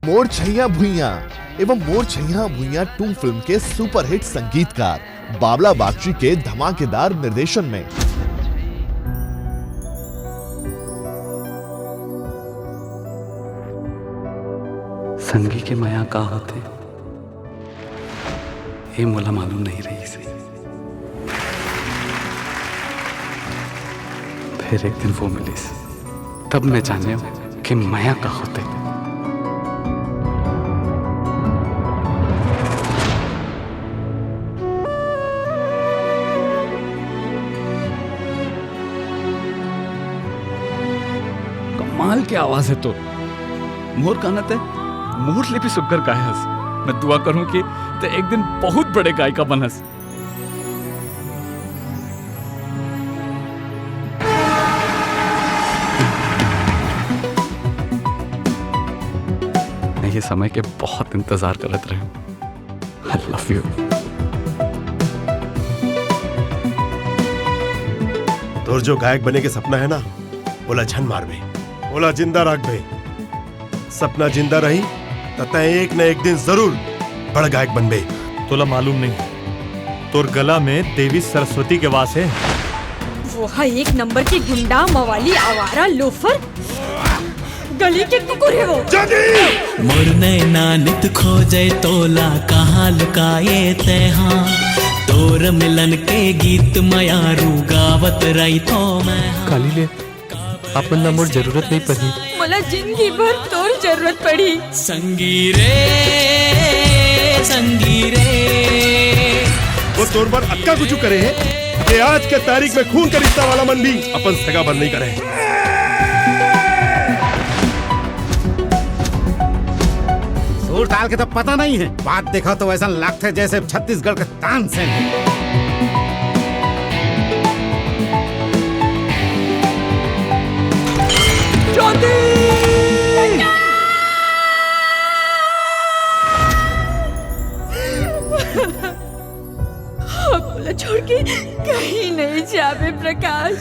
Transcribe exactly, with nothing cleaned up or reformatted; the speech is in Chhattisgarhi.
मोर छैया भुइयां एवं मोर छैया भुइयां टू फिल्म के सुपरहिट संगीतकार बाबला बागची के धमाकेदार निर्देशन में। संगी के मया का होथे, ये मोला मालूम नहीं रहिस हे। फिर एक दिन वो मिलिस, तब मैं जानेंव कि मया का होथे। कमाल के आवाज हे तोर। मोर गाना तैं मोर ले भी सुग्घर गाए हस। मैं दुआ करहूं कि तैं एक दिन बहुत बड़े गायिका बनस। मैं ये समय के बहुत इंतजार करत रहेंव। I love you। तोर जो गायक बने के सपना हे ना, ओला झन मारबे, ओला जिंदा राखबे। सपना जिंदा रही, त तैं एक न एक दिन जरूर बड़ गायक बनबे। तोला मालूम नहीं, तोर गला में देवी सरस्वती के वास हे। वो हा एक नंबर के गुंडा, मवाली, आवारा, लोफर, गली के कुकुर हे वो। मोर नैना नित खोजे तोला, कहाँ लुकाए तैं हा। तोर मिलन के गीत मयारू गावत रहिथों मैं हा। काली ले, आप मन ला मोर जरूरत नहीं पड़ही। मोला जिंदगी भर तोर जरूरत पड़ही। संगी रे, संगी रे। वो तोर बर अतका कुछु करे हे, ये आज के तारीख में खून के रिश्ता वाला मन भी अपन सगा बर नहीं करे। सूरदाल के तो पता नहीं हे, बात देखा तो ऐसा लगथे जैसे छत्तीसगढ़ के तानसेन हे। ज्योति! अब मोला छोड़ के कहीं नहीं जाबे प्रकाश।